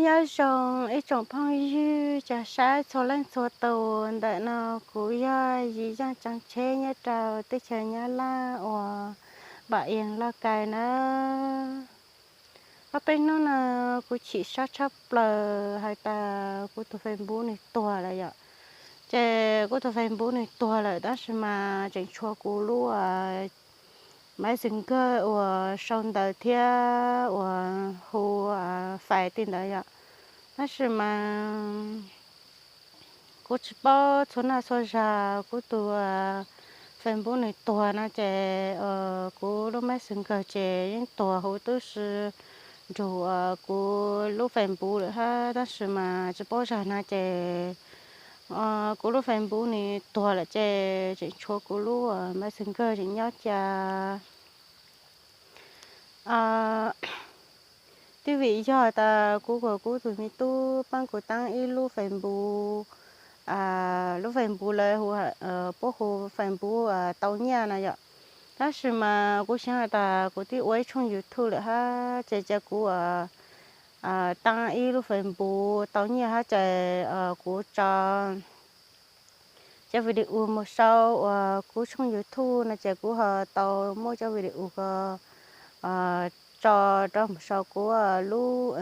Nyob zoo ib tsoom phooj ywg cov saib txhua leej txhua tus, ntawm no kuv yog Yim Yeej Tseem Tsheb nyob rau teb chaws Nyab Laj uas Npam Yees Lauj Kais na. Ob peb hnub no kuv chim siab tshaj plaws hais tias kuv tus Facebook nws tuag lawm yom. Ces kuv tus Facebook nws tuag lawm tab sis mas tseem tshuav kuv lub Messenger uas sau ntawv thiab uas hu fais tej ntawd yom. Tab sis mas kuv tsis paub txhua nag txhua zag kuv tus Facebook nws tuag no ces kuv lub Messenger ces yeej tuag huv tib si nrug kuv lub Facebook lawm hab, tab sis mas tsis paub zag no ces kuv lub Facebook nws tuag lawm ces tseem tshuav kuv lub Messenger tseem nyob cas. Twb vim yog tas kuv, kuv tus me tub pab kuv taab ib lub Facebook, lub Facebook lawv hu, puab hu Facebook tau nyiaj no yom. Tab sis mas kuv xaav has tas kuv twb ua ib tshooj YouTube lawm hab ces cia kuv taab ib lub Facebook tau nyiaj hab ces kuv tso cov video mus sau uas kuv tshooj YouTube no ces kuv ho tau muab cov video ko tso rau mus sau kuv lub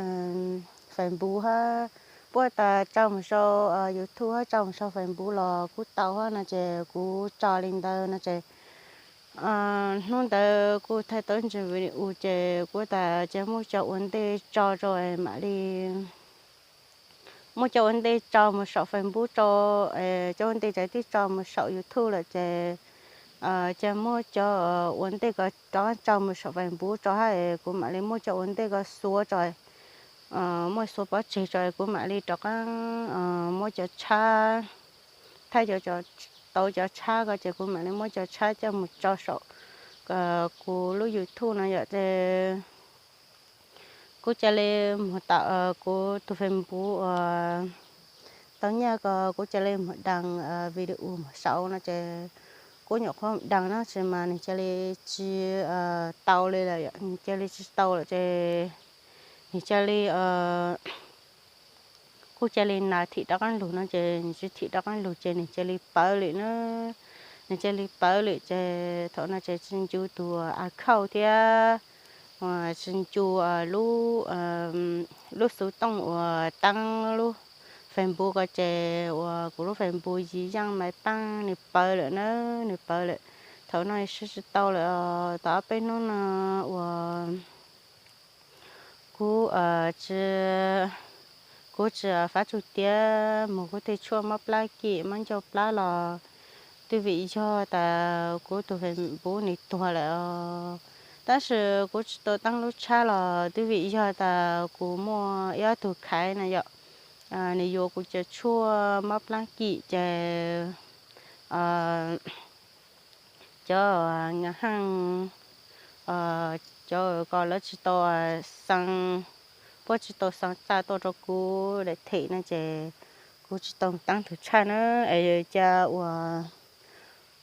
Facebook hab. Puab tas tso mus sau YouTube hab tso mus sau Facebook los kuv tau hab no ces kuv tso li ntawd no ces hnub ntawd kuv thaij tau ntsis video ces kuv tas ces muab cov ua ntej tso rau mam li muab cov ua ntej tso mus saum Facebook tso, cov ua ntej ces twb tso mus saum YouTube lawm ces cia muab cov ua ntej ko rov qab tso mus saum Facebook tso hab es kuv mam li muab cov ua ntej ko xuav tso, muab xuav pov tseg tso es kuv mam li rov qab muab cov tshab, thaij cov, tau cov tshab ko ces kuv mam li muab cov tshab coj mus tso saum kuv lub YouTube no yom ces kuv ca li mus tom kuv tus Facebook uas tau nyiaj ko kuv ca li mus dees video mus saum no ces kuv nyuam qhuav dees no ces mas nws ca li tsis tau li lawm, nws ca li tsis tau lawm ces nws ca li kuv ca li nas thim rov qab lug no ces nws tsis thim rov qab lug ces nws ca li pawv lawm na. Nws ca li pawv lawm ces thaum no ces tsis ncu tus account thiab tsis ncu lub, lub xuv tooj uas taab lub Facebook ko ces uas kuv lub Facebook Yim Yeej Maiv Paaj nws pawv lawm na, nws pawv lawm. Thaum no siv tsis tau lawm, tau ob peb hnub no uas kuv tsis, kuv tsis fav tsum tiav mus kuv tej tshuaj mob plab kim mob ncauj plab los twb vim yog tas kuv tus Facebook nws tuag lawm. Tab sis kuv tsis tau taab lub tshab los twb vim yog tas kuv muaj ib ob tug khaiv na yom, nws yuav kuv cov tshuaj mob plab kim ces cov ngas haj, cov ko lawv tsis tau xaa, puab tsis tau xaa txaj tuaj rau kuv daim them no ces kuv tsis tau taab tug tshaj na. Es ca uas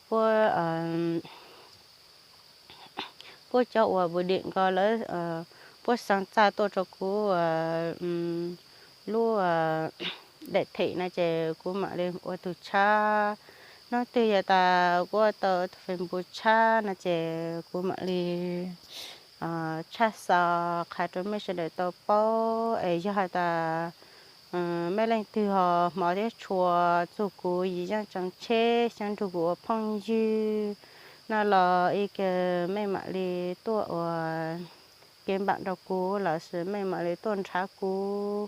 puab, puab cov uas bu dem ko lawv, puab xaa txaj tuaj rau kuv lub daim them no ces kuv mam li ua tug tshab. Hnub twg yog tas kuv ua tau tus Facebook tshab no ces kuv mam li tshaj xov qha rau mej sawv daws tau paub. Es yog has tas mej leej twg ho hmov thiab tshua txug kuv Yim Yeej Tseem Tsheb xyov nrug kuv ua phooj ywg no los ib ke mej mam li tuaj ua kev npam rau kuv lossis mej mam li tuaj nrhav kuv.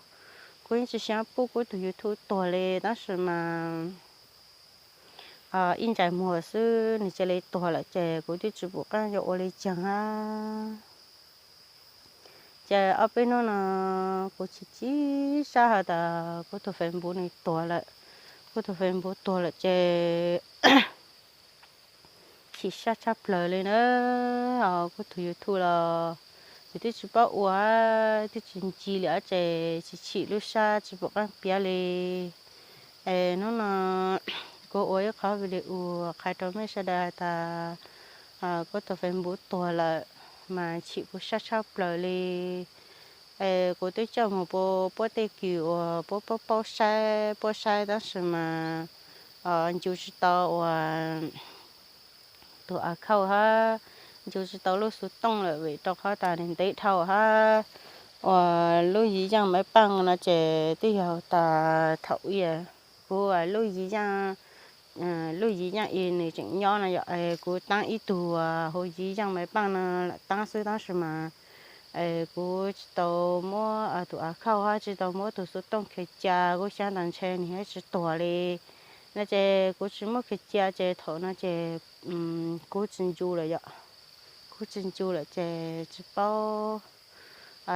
Kuv yeej tsis xyov puab kuv tus YouTube tuag li tab sis mas ib ntsais muag xwb nws cia li tuag lawm ces kuv twb tsis pum qaab yuav ua li caag hab. Ces ob peb hnub no kuv chim chim sab has tas kuv tus Facebook nws tuag lawm. Kuv tus Facebook tuag lawm ces chim sab tshaj plawg li na. Kuv tus YouTube los kuv twb tsis paub ua, twb tsis nci li ces chim chim lub sab tsis pum qaab piav li. Es hnub no kuv ua ib qhov video qha rau mej sawv daws has tas kuv tus Facebook tuag lawm mas chim kuv sab tshaj plawg li. Es kuv twb coj mus puab tej kws uas puab paub saib, puab saib tab sis mas ncu tsis tau uas tus account hab ncu tsis tau lub xuv tooj lawm vim rau qhov tas nws ntev dhau hab uas lub yiv yaaj maiv paaj no ces twb yog tas thaum ub kuv lub yiv yaaj, lub yiv yaaj i nws tseem nyob no yom, kuv taab ib tug huv yiv yaaj maiv paaj no lam taab xwb tab sis mas kuv tsis tau muab tus account hab tsis tau muab tus xuv tooj khaws ca, kuv xyaav tas ntshe nws yeej tsis tuag li no ces kuv tsis muab khaws ca ces thaum no ces kuv tsis ncu lawm yom. Kuv tsis ncu lawm ces tsis paub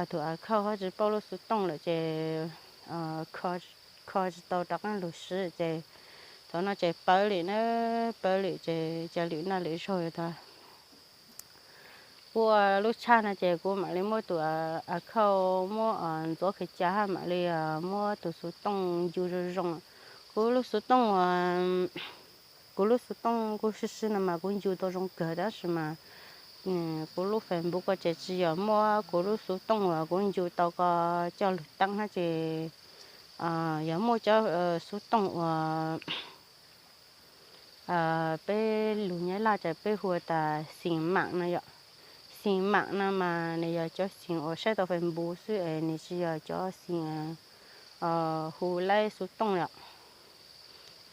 tus account hab tsis paub lub xuv tooj lawm ces kho tsis tau rov qaab lug siv ces thaum no ces pawv lwm na, pawv lwm ces ca lwm naj lwm zaug tas kuv ua lub tshaj no ces kuv mam li muab tus account muab ntxuav khaws ca hab mam li muab tus xuv tooj ncu zoo zoo. Kuv lub xuv tooj uas, kuv lub xuv tooj kuv sib sib no mas kuv ncu tau zoo kawg tab sis mas kuv lub Facebook ko ces tsis yog muab kuv lub xuv tooj uas kuv ncu tau ko coj lug taab hab ces yog muaj cov xuv tooj uas peb lug Nyab Laj ces peb hu tas xeem mam no yom. Xeem mam no mas nws yog cov xeem uas saib tau Facebook xwb es nws tsis yog cov xeem hu laib xuv tooj yom.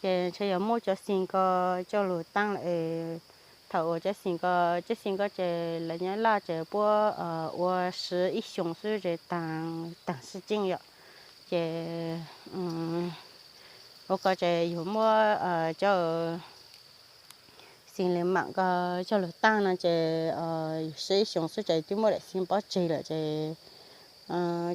Ces ntshe yog muab cov xeem ko coj lug taab lawm es thaum uas cov xeem ko, cov xeem ko ces lawv Nyab Laj ces puab ua siv ib xyoos xwb ces taag, taag sib ceeb yom. Ces ua ko ces yug muab cov xeem li mam ko coj lug taab no ces yug siv ib xyoos xwb ces twb muab daim xeem pov tseg lawm ces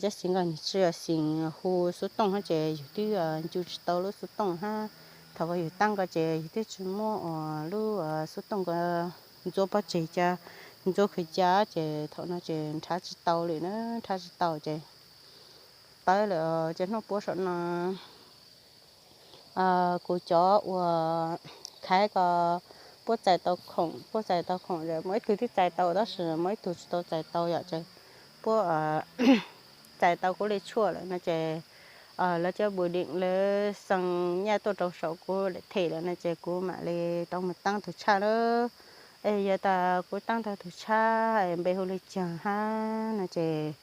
cov xeem ko nws tsis yog xeem hu xuv tooj hab ces yug twb ncu tsis tau lub xuv tooj hab. Thaum ko yug taab ko ces yug twb tsis muab ua lub xuv tooj ko ntxuav pov tseg ca, ntxuav khaws ca ces thaum no ces nrhav tsis tau lwm na, nrhav tsis tau ces pawv lawm ces hnub puab saum no kuv cov uas khaiv ko puab txais tau khoom, puab txais tau khoom, muaj ib tug twb txais tau tab sis muaj ib tug tsis tau txais tau yom ces puab txais tau kuv li tshuaj lawm no ces lawv cov bus deem lawv xee nyaj tuaj rau saum kuv daim them lawm no ces kuv mam li rov mus taab tug tshaj na. Es yog tas kuv taab tau tug tshaj es npe hu li caag hab no ces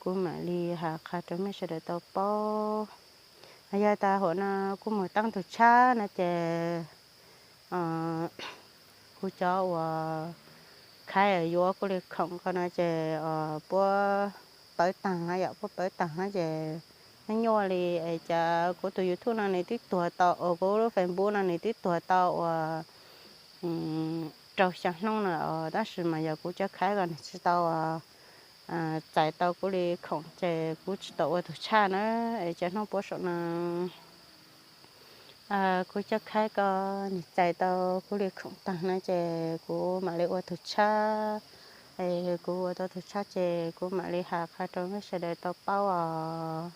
kuv mam li has qha rau mej sawv daws tau paub. Yog tas huam no kuv mus taab tug tshaj no ces kuv cov uas khaiv yuav kuv li khoom ko no ces puab pawv taag hab yom, puab pawv taag hab ces nyuaj nyuaj li es cas kuv tus YouTube no nws twb tuag tau, kuv lub Facebook no nws twb tuag tau uas rau xya hnub no tab sis mas yog kuv cov khaiv ko nws tsis tau txais tau kuv li khoom ces kuv tsis tau ua tug tshaj na. Es cov hnub puab saum no kuv cov khaiv ko nws txais tau kuv li khoom taag na ces kuv mam li ua tug tshaj. Es kuv ua tau tug tshaj ces kuv mam li has qha rau mej sawv daws tau paub os.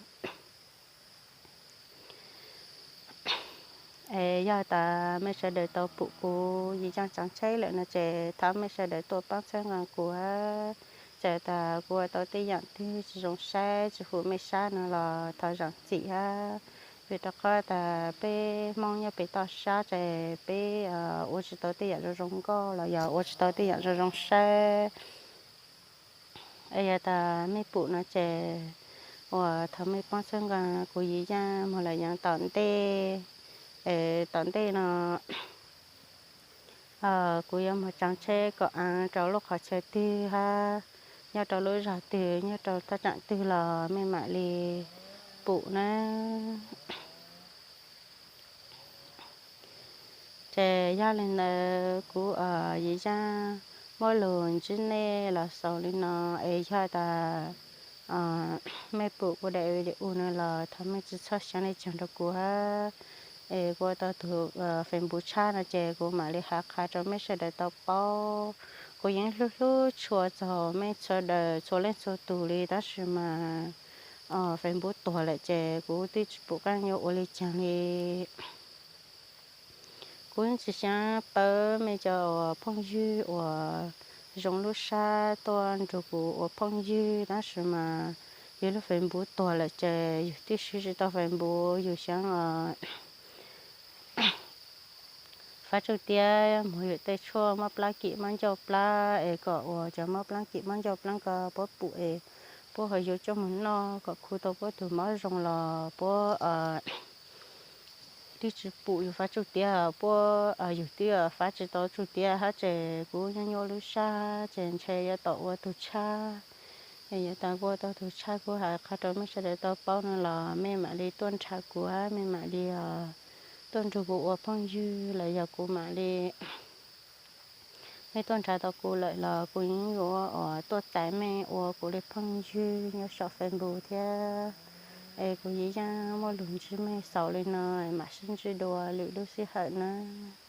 Es yog tas mej sawv daws tau pum kuv yiv yaaj tsaav tsheb lawm no ces thov mej sawv daws tuaj paab txhawb nqaa kuv hab. Txawm tas kuv ua tau tej yaam twg tsis zoo saib tsis hum mej sab no los thov zaam txim hab, vim rau qhov tas peb Hmoob nyob pem toj sab ces peb ua tsis tau tej yaam zoo zoo nkauj los yog ua tsis tau tej yaam zoo zoo saib. Es yog tas mej pum no ces ua thov mej paab txhawb nqaa kuv yiv yaaj moog lawm yav tom ntej. Es tom ntej no kuv yuav moog tsaav tsheb kom aav rau lub qhov chaw twg hab nyob rau lub zog twg nyob rau thaj tsam twg los mej maam li pum na. Ces yog li ntawd kuv yiv yaaj muab lug ntsib nej los xaus li no, es yog tas mej pum kuv daim video no los thov mej tsis txhob xyaa le caag rau kuv hab. Es kuv ua tau tug Facebook tshab no ces kuv maam li has qha rau mej sawv daws tau paub. Kuv yeej hlub hlub tshua txog mej sawv daws txhua leej txhua tug li tab sis mas Facebook tuag lawm ces kuv twb tsis pum qaab yuav ua li caag li. Kuv tsis xyaa pawb mej cov uas phooj ywg uas zoo lub sab tuaj nrug kuv ua phooj ywg tab sis mas Yus lub Facebook tuag lawm ces yus twb siv tsis tau Facebook, yus xyeeb os. Fab Tsuj Tiab muab yus tej tshuaj mob plab kim mob ncauj plab es kom uas cov mob plab kim mob ncauj plab ko puab pum es puab ho yuav coj mus noj kom khu tau puab tus mob zoo los puab twb tsis pum yus Fab Tsuj Tiab, puab yus twb fab tsis tau Tsuj Tiab hab ces kuv nyob nyuaj lub sab ces ntshe yuav tau ua tus tshab. Es yuav tau ua tau tus tshab, kuv has qha rau mej sawv daws tau paub no los mej mam li tuaj nrhav kuv hab mej mam li tuaj nrug kuv ua phooj ywg los yog kuv mam li, mej tuaj nrhav tau kuv lawm los kuv yeej yuav uas tuaj tais mej ua kuv li phooj ywg nyob saum Facebook thiab. Es kuv yeej yeej muaj lus ntsib mej xaus li no, mam sib ntsib dua lwm lub sij hawm nawb.